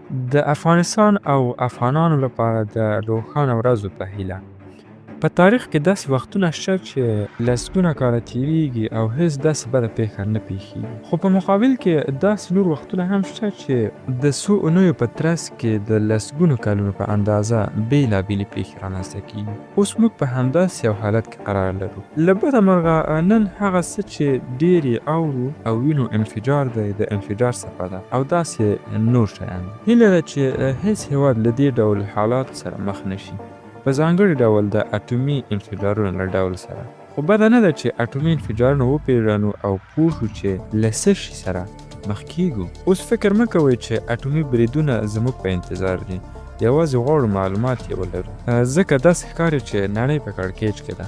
د افغانستان او افغانانو لپاره د روښانه ورځو په هیله. په تاریخ کې داسې وختونه شته چې لسګونه کاله تیریږي او هیڅ داسې بده پیښه نه پیښیږي، خو په مقابل کې داسې نور وختونه هم شته چې د څو اونیو په ترڅ کې د لسګونو کلونو په اندازه بیلابیلې پیښې رامنځته کیږي. اوس موږ په همداسې یو حالت کې قرار لرو. له بده مرغه نن هغه څه چې ډېر یې اورو او وینو انفجار دی، د انفجار څپه ده او داسې نور شیان دي. هیله ده چې هېڅ هېواد له دې ډول حالاتو سره مخ نه شي، په ځانګړي ډول د اټومي انفجارونو له ډول سره. خو بده نه ده چې اټومي انفجارونه وپېژنو او پوه شو چې له څه شي سره مخ کېږو. اوس فکر مه کوئ چې اټومي بریدونه زموږ په انتظار دي، یوازې غواړو معلومات یې ولرو، ځکه داسې ښکاري چې نړۍ په کړکېچ کې ده.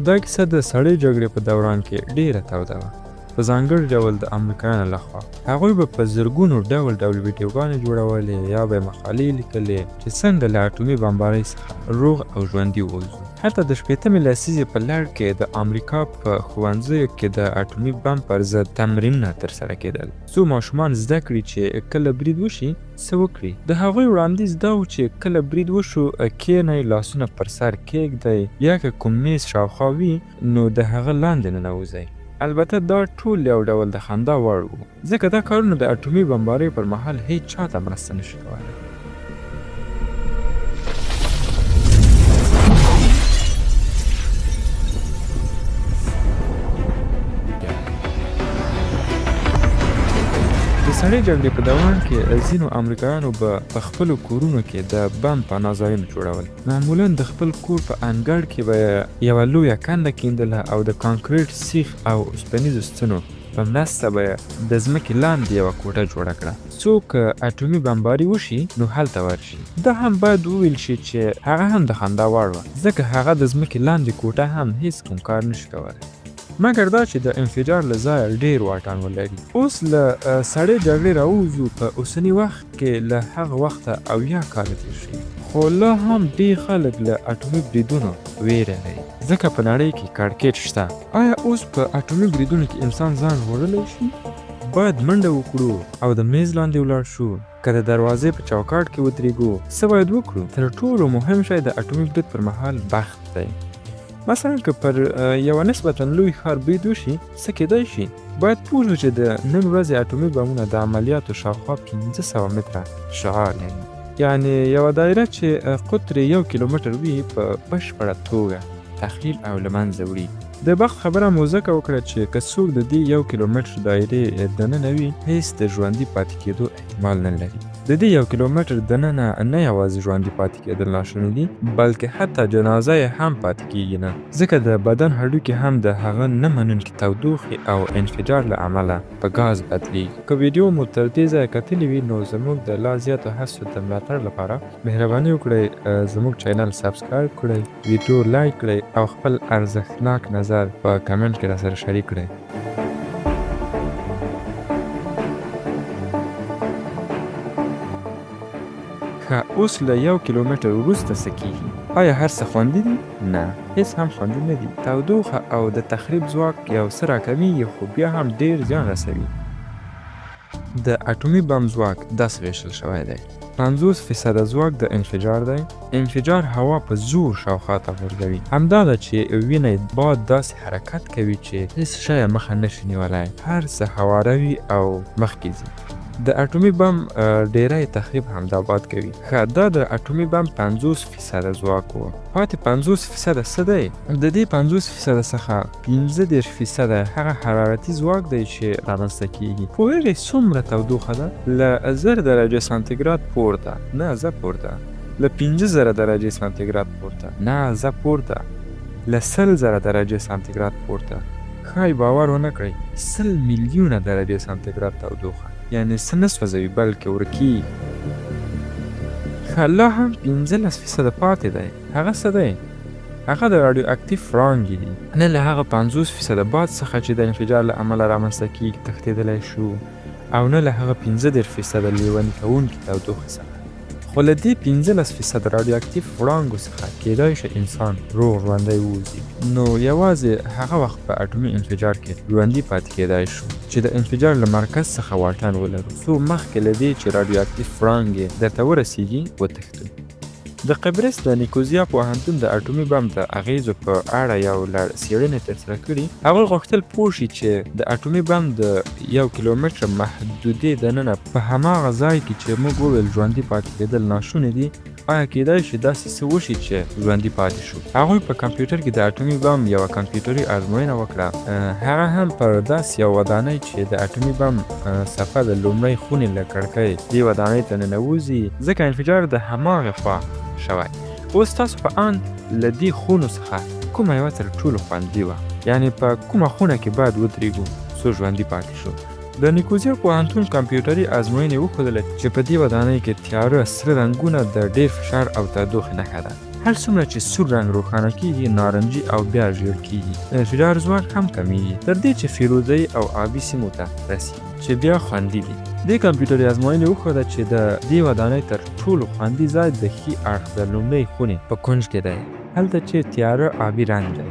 دا کیسه د سړې جګړې په دوران کې ډېره توده وه، په ځانګړي ډول د امریکایانو له خوا. هغوی به په زرګونو ډول ډول ویډیوګانې جوړولې یا به یې مقالې لیکلې چې څنګه له اټومي بمبارۍ څخه روغ او ژوندي ووځو. حتی د شپېتمې لسیزې په لړ کې د امریکا په ښوونځیو کې د اټومي بم پر ضد تمرینونه ترسره کېدل، څو ماشومان زده کړي چې کله برید وشي، څه وکړي. د هغوی وړاندیز دا و چې کله برید وشو، کېنئ، لاسونه پر سر کېږدئ یا که کوم مېز شاوخوا وي، نو د هغه لاندې ننوځئ. البته دا ټول یو ډول د خندا وړ وو، ځکه دا کارونه د اټومي بمبارۍ پر مهال هېڅ چا ته مرسته نه شي کولی. د سړې جګړې په دوران کې ځینو امریکایانو به په خپلو کورونو کې د بم پناه ځایونه جوړول. معمولاً د خپل کور په انګړ کې به یې یوه لویه کنده کیندله او د کانکریټ، سیخ او اوسپنیزو ستنو په مرسته به یې د ځمکې لاندې یوه کوټه جوړه کړه، څو که اټومي بمباري وشي نو هلته ورشي. دا هم باید وویل شي چې هغه هم د خندا وړ وه، ځکه هغه د ځمکې لاندې کوټه هم هیڅ کوم کار نه شي کولی. مګر دا چې د انفجار له ځایه ډېر واټن ولري. اوس له سړې جګړې راووځو، په اوسني وخت کې له هغه وخته 70 کاله تېر شوي، خو لا هم ډېر خلک له اټومي بریدونو وېره لري، ځکه په نړۍ کې کړکېچ شته. آیا اوس په اټومي بریدونو کې انسان ځان ژغورلی شي؟ باید منډه وکړو او د مېز لاندې ولاړ شو، که د دروازې په چوکاټ کې ودرېږو، څه باید وکړو؟ تر ټولو مهم شی د اټومي برید پر مهال بخت دی. مثلا که پر یوه نسبتا لوی ښار برید وشي، څه کېدای شي؟ باید پوه شو چې د نن ورځې اټومي بمونه د عملیاتو شاوخوا 500 متره شعاع لري. یعنې یوه دایره چې قطر یې یو کیلومتر وي په بشپړه توګه تخلیل او له منځه وړي. د بخت خبره مو ځکه وکړه چې که څوک د دې یو کیلومتر دایرې دننه وي، هېڅ د ژوندي پاتې کېدو احتمال نه لري. د دې یو کیلومتر دننه نه یوازې ژوندي پاتې کېدل ناشوني دي، بلکې حتی جنازه یې هم پاتې کېږي نه، ځکه د بدن هډوکي هم د هغه نه منونکي تودوخې او انفجار له امله په ګاز بدلېږي. که ویډیو مو تر دې ځایه کتلې وي، نو زموږ د لا زیاتو هڅو د ملاتړ لپاره مهرباني وکړئ زموږ چینل سبسکرایب کړئ، ویډیو لایک کړئ او خپل ارزښتناک نظر په کمنټ کې راسره شریک کړئ. ښه اوس له یو کیلومتر وروسته څه کیږي؟ آیا هر څه خوندي دي؟ نه، هیڅ هم خوندي نه دي. تودوخه او د تخریب ځواک یو څه راکمیږي خو بیا هم ډیر زیان رسوي. د اټومي بم ځواک داسې ویشل شوی دی. 50 فیصده ځواک د انفجار دی. انفجار هوا په زور شاوخوا ته غورځوي. همدا ده چې وینئ باد داسې حرکت کوي چې هیڅ شی یې مخه نه شي نیولی. هر څه هواروي او مخکې ځي. د اټومي بم ډیری تخریب همدا باد کوي. ښه دا د اټومي بم 50 فیصده ځواک و. پاتې 50 فیصده څه دی؟ د دې 50 فیصده څخه 35 فیصده هغه حرارتي ځواک دی چې رامنځته کیږي. پوهیږئ څومره تودوخه ده؟ له 1000 درجه سانتیګراد پورته، نه ځه پورته، له 5000 درجه سانتیګراد پورته، نه ځه پورته، له 100,000 درجه سانتیګراد پورته. ښايي باور ونه کړئ، 100 میلیونه درجه سانتیګراد تودوخه، یعنې څه نه سوځوي بلکې ورکیږي. ښه لا هم 15 فیصده پاتې دی، هغه څه دی؟ هغه د راډیو اکتیف وړانګې دي. نه له هغه 50 فیصده باد څخه چې د انفجار له امله رامنځته کیږي تښتېدلی شو او نه له هغه 35 فیصده لیوني کوونکي تودوخې څخه. خو له دې 15 فیصده راډیواکتیف وړانګو څخه کېدای شي انسان روغ ژوندی ووځي. نو یوازې هغه وخت په اټومي انفجار کې ژوندي پاتې کېدای شو چې د انفجار له مرکز څخه واټن ولرو، څو مخکې له دې چې راډیواکتیف وړانګې درته ورسېږي، وتښتو. د قبرس د نیکوزیا پوهنتون د اټومي بم د اغېزو په اړه یو لړ څېړنې ترسره کړي. هغوی غوښتل پوه شي چې د اټومي بم د یو کیلومتر محدودې دننه په هماغه ځای کې چې موږ وویل ژوندي پاتې کېدل ناشوني دي، آیا کېدای شي داسې څه وشي چې ژوندي پاتې شو. هغوی په کمپیوټر کې د اټومي بم یوه کمپیوټري ازموینه وکړه، هغه هم پر داسې یوه ودانۍ چې د اټومي بم څپه د لومړۍ خونې له کړکۍ دې ودانۍ ته ننوځي، ځکه انفجار د هماغې خوا شوی. اوس ستاسو په اند له دې خونو څخه کومه یوه تر ټولو خوندي وه؟ یعنې په کومه خونه کې باید ودرېږو څو ژوندي پاتې شو؟ د نیکوزیا پوهنتون کمپیوټري ازموینې وښودله چې په دې ودانۍ کې تیاره سره رنګونه د ډېر فشار او تودوخې نښه ده. هر څومره چې سور رنګ روښانه کېږي، نارنجي او بیا ژیړ کېږي. د انفجار ځواک هم کمېږي، تر دې چې فیروزهيي او آبي سیمو ته رسېږي، چې بیا خوندي دي. دې کمپیوټري ازموینې وښوده چې د دې ودانۍ تر ټولو خوندي ځای د ښي اړخ د لومړۍ خونې په کونج کې دی، هلته چې تیاره آبي رنګ دی.